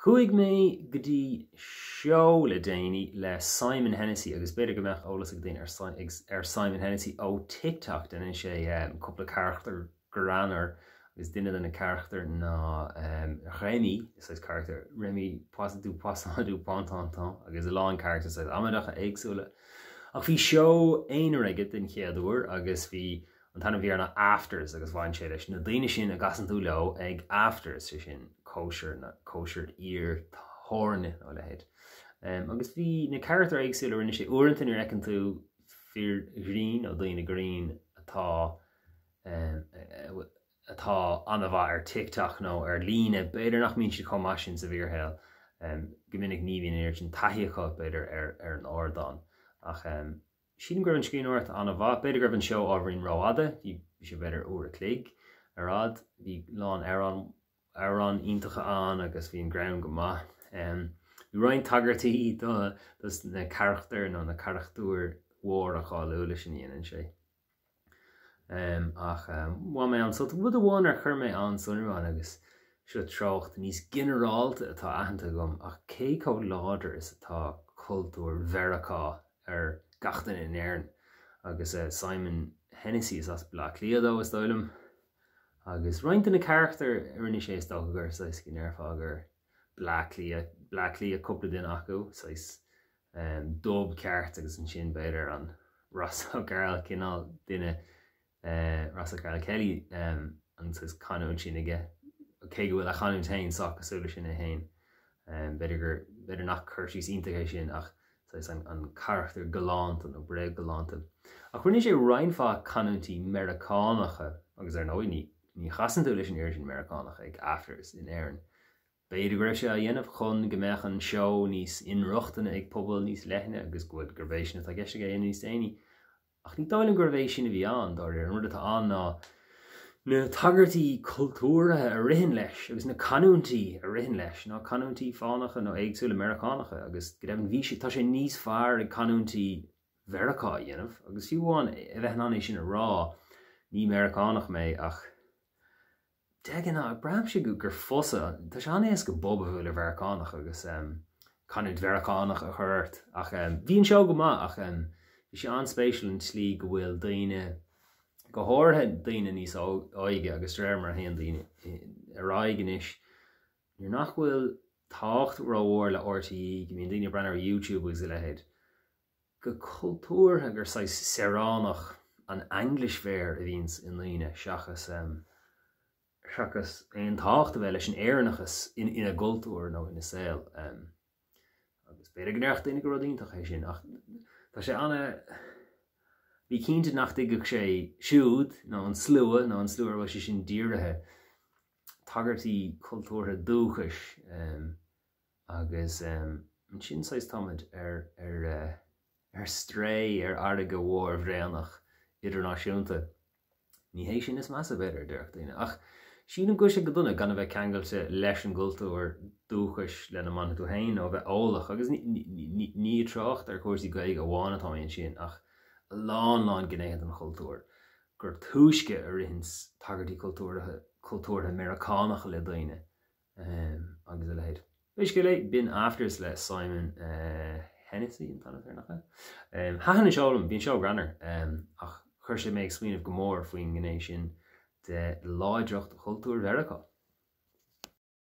Chuaigh mé go dtí seó le déanaí le Simon Hennessy agus b'fhéidir go mbeadh eolas ag daoine ar Simon Hennessy ó TikTok. Déanann sé cúpla carachtar greannmhar agus duine de na carachtair ná Rémy, saghas carachtar Rémy du Poisson du Pantantan agus a lán carachtar saghas amaideacha éagsúla. Ach bhí seó aonair aige den chéad uair agus bhí An t-ainm a bhí air ná Afters agus bhain sé leis na daoine sin a gcasann tú leo ag afters, sé sin cóisir na, cóisir iar-thábhairne nó a leithéid. Agus bhí na carachtair éagsúla a rinne sé, uaireanta nuair a fheiceann tú fir ghrinn nó daoine grinn atá atá an-mhaith ar TikTok nó ar líne, b'fhéidir nach mbíonn siad chomh maith sin sa bhfíorshaol. Go minic ní bhíonn an oiread sin taithí acu, b'fhéidir, ar an ardán. Ach. Sílim go raibh an scríbhneoireacht an-mhaith. B'fhéidir go raibh an seó ábhairín rófhada, bhí sé b'fhéidir uair a chloig ar fhad. Bhí a lán amhrán, amhráin iontacha ann agus bhí an greann go maith. Bhí roinnt tagairtí do dos na carachtair nó na carachtúir mhóra cháiliúla sin a dhéanann sé. Ach bhain mé an-sult. Rud amháin ar chuir mé an-sonrú ann agus seo treocht níos ginearálta atá aitheanta agam ach cé chomh láidir is atá cultúr Mheiriceá ar gach duine in Éirinn agus Simon Hennessy is as Baile Átha Cliath dó is dóigh liom agus roinnt de na carachtair a rinne sé is dócha gur saghas go ndéarfá gur Bleá Cliath, Bleá Cliath cúpla duine acu saghas dub ceart agus ansin b'fhéidir an Ross O'Carroll cineál duine, Ross O'Carroll Kelly an saghas canúint sin aige, cé go bhfuil a chanúint féin sách cosúil leis sin é féin. B'fhéidir gur, b'fhéidir nach cur síos iontach é sin ach saghas an, an carachtar galánta nó bréag-ghalánta. Ach rinne sé roinnt mhaith canúintí Meiriceánacha agus ar ndóigh ní, ní chasann tú leis an oiread sin Meiriceánach ag afters in Éirinn. B'fhéidir go raibh sé á dhéanamh chun go mbeadh an seó níos inrochtana ag pobal níos leithne agus go bhfuil, gurb é sin atá i gceist aige a dhéanamh níos déanaí. Ach ní dóigh liom gurbh é sin a bhí ann, dáiríre. An rud atá ann ná na tagairtí cultúrtha a ritheann leis agus na canúintí a ritheann leis ná canúintí fánacha nó éagsúla Meiriceánacha agus go deimhin bhí sé, tá sé níos fearr ag canúintí Mheiriceá a dhéanamh agus fiú amháin a bheith in ann é sin a rá, ní Meiriceánach mé ach De ghnáth, braithimse gur fusa, tá sé an-éasca bob a bhualadh ar Mheiriceánach agus canúint Mheiriceánach a chur ort. Ach bhí an seó go maith ach bhí sé an-spéisiúil an tslí go bhfuil daoine, go háirithe daoine níos óige agus de réir mar a théann daoine ar aghaidh anois, nuair nach bhfuil tábhacht rómhór le RTÉ, go mbíonn daoine ag breathnú ar YouTube agus a leithéid, go cultúrtha gur saghas saoránach an Anglosphere a bhíonns i ndaoine seachas seachas aon tábhacht a bheith leis an Éireannachas ina gcultúr nó ina saol. Agus b'fhéidir go ndéarfadh daoine gur rud iontach é sin ach tá sé ana bí cinnte nach dtuigfeadh sé siúd nó an slua nó an slua ar a bhfuil sé sin dírithe tagairtí cultúrtha dúchais Agus ansin saghas táimid ar, ar, ar strae ar fharraige mhór bhraonach idirnáisiúnta. Ní hé sin is measa, b'fhéidir, a déarfadh daoine. Ach sílim go bhfuil sé go dona gan a bheith ceangailte leis an gcultúr dúchais lena mbainfidh tú féin nó a bheith eolach. Agus ní, ní, ní ag trácht ar chúrsaí Gaeilge amháin atá mé ansin ach a lán, lán gnéithe den chultúr gur túisce a ritheanns tagairtí cultúrtha, cultúrtha Meiriceánacha le daoine. agus a leithéid. Pé scéal é, b'in Afters le Simon Hennessy an t-ainm air, nach ea? Thaitin an seó liom, bhí an seó greannmhar, ach chuir sé mé ag smaoineamh go mór faoin ngné sin de láidreacht chultúr Mheiriceá.